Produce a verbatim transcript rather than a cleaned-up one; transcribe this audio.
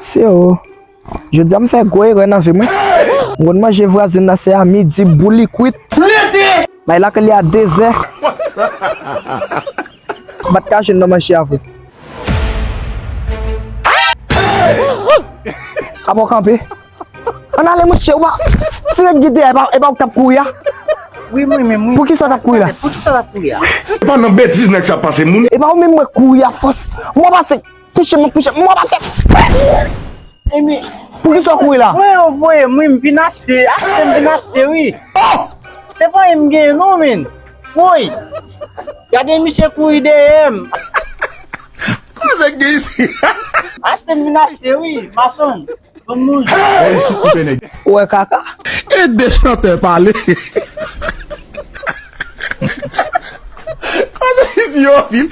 Se o. Jodi a m fè gwo erè nan vi m wi. M konn manje vwazen nan se a midi, bouli kwit. Bay la ke li a dezè. M pa t ka jwenn nan manje a vre. Apa w kanpe? Ann ale monchè, ou pa. Si nèg gide a, e pa, e pa ou k t ap kouri a? Wi, mwen menm, wi. Poukisa w t ap kouri la? Poukisa w t ap kouri a? Se pa nan betiz nèg sa ap pase moun. E pa ou menm mwen kouri a fòs. Mwen pase. Kouche, mwen kouche, mwen pase. Emi, poukisa w kouri la? Mwen yo voye m, wi, m vin achte. Achte m vin achte, wi. Se pa mwen m genyen, non, men. Woy. Gade misye kouri dèyè m. Kote nèg gen isi? Achte m vin achte, wi, mason. Bann moun. Ou wè kaka? Ede chantè pale. Kote isi yo anpil?